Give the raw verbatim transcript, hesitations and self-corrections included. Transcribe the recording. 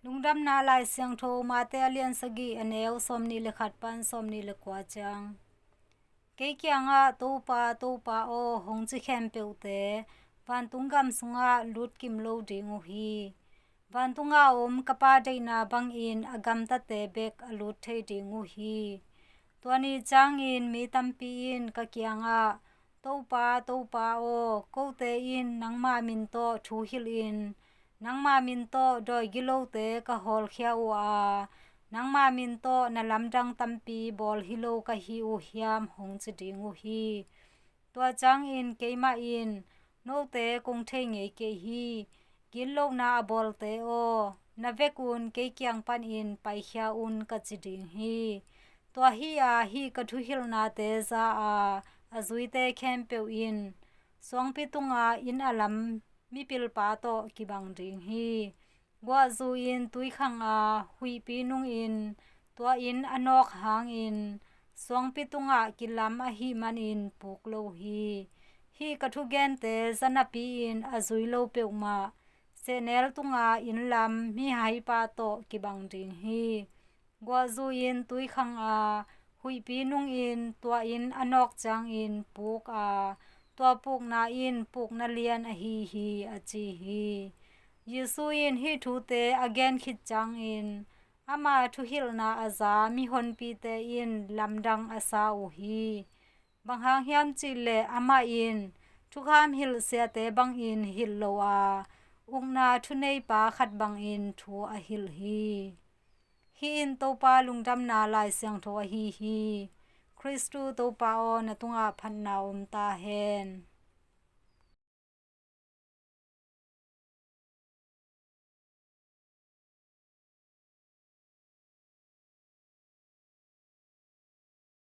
Lungdamna Lai Siangtho Mate a lian sagih, a neu sawmnih le khat pan sawmnih le kua ciang. Kei kiangah, "Topa, Topa aw," hong ci khempeuhte vantung gam sungah lut kim lo ding uh hi. Vantunga om ka Pa deihna bangin a gamtate bek a lut thei ding uh hi. Tua ni ciangin mi tampi in ka kiangah, "Topa, Topa aw, kote in nangma min tawh thu hilhin, nangma min tawh dawi gilote ka hawlkhia uh a, nangma min tawh na lamdang tampi bawl hi lo ka hi uh hiam?" hong ci ding uh hi. Tua ciangin keimah in, "Note kong thei ngei kei hi. Gitlohna a bawlte aw, na vekun kei kiang panin paikhia un," ka ci ding hi. Tua hi a, hih ka thuhilhnate za a, a zuite khempeuh in suangpi tunga inn a lam mipilpa tawh kibang ding hi. Guahzu in tui khang a, huihpi nungin tua inn a nawk hangin suangpi tungah kilam ahih manin puk lo hi. Hih ka thugente za napi-in a zui lo peuhmah sehnel tunga inn lam mihaipa tawh kibang ding hi. Guahzu in tui khang a, huihpi nungin tua inn a nawk ciangin puk a, tua pukna in pukna lian ahi hi, a ci hi. Jesu in hih thute a gen khit ciangin ama thuhilhna a za mihonpite in lamdang a sa uh hi. Bang hang hiam cihleh amah in thukham hilh siate bangin hilh lo a, ukna thuneipa khat bangin thu a hilh hi. Hih in Topa Lungdamna Lai Siangtho ahi hi. Khristu Topa aw, na tungah phatna om ta hen.